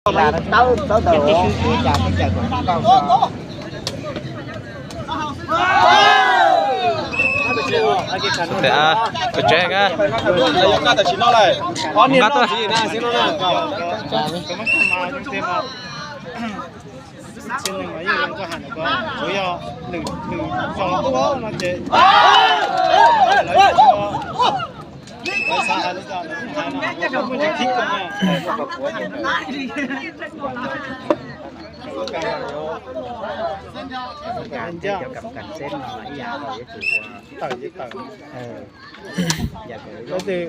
Koj tsev, nqa tuaj. Tsis nws mas yeej zoo koj hais no, kuv yog nws, nws zoo tuaj no ces lawv xav hais li cas lawv hais no, muaj cov thib ko na. Ncaj, tawm ces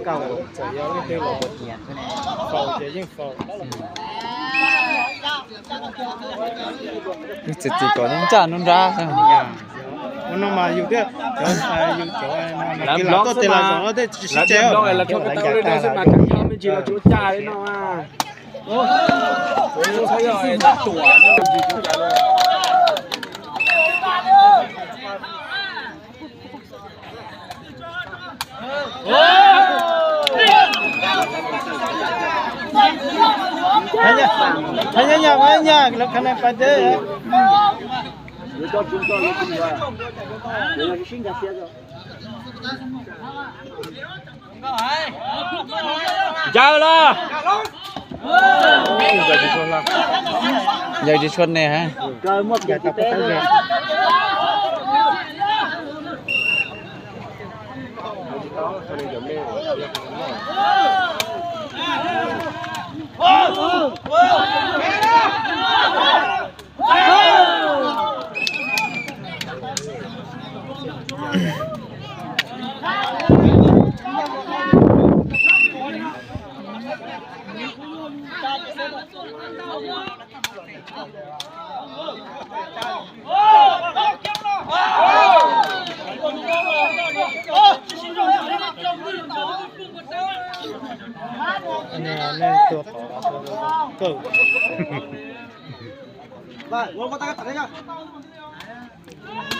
tawm, leej twg txawm yog leej twg los faus ces yeej faus. Txiv txiv kom ncaj nruab nrab. Ua no mas yus thiaj, yus cov, yus cov, lawv tuaj tes lawv zov tej tsis sib ceg. Hab nyab, hab nyab, hab nyab, lawv khav na pais teb. Ncaws los. Ncaws tsis tshua ne ha.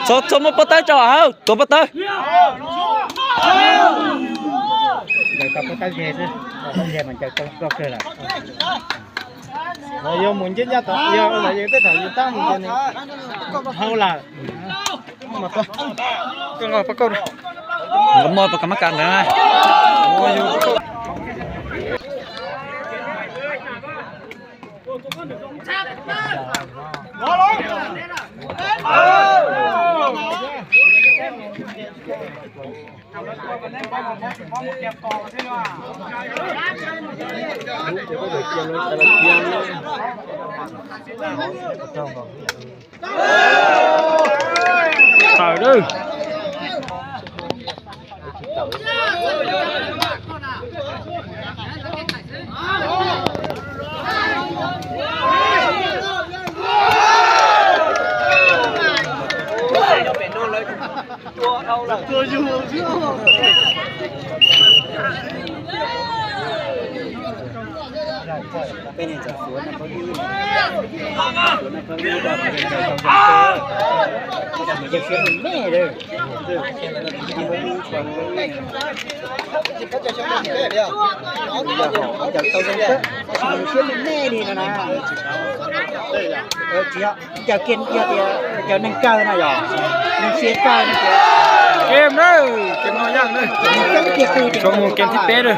Txhob, txhob muab pob tawb tso hauj, tuav pob tawb. Yuav mus nce ncaj tod, yog lawv yeej tej thaum yus tab mus ces nws hau lawm. Nkauj Moj puas kam mab kas ntawd na? Tawm lawm. Cov neeg kaw no yog neeg siab kawg no. Kem na, kem no yaj na. Tsuas mus kem thib peb lawm.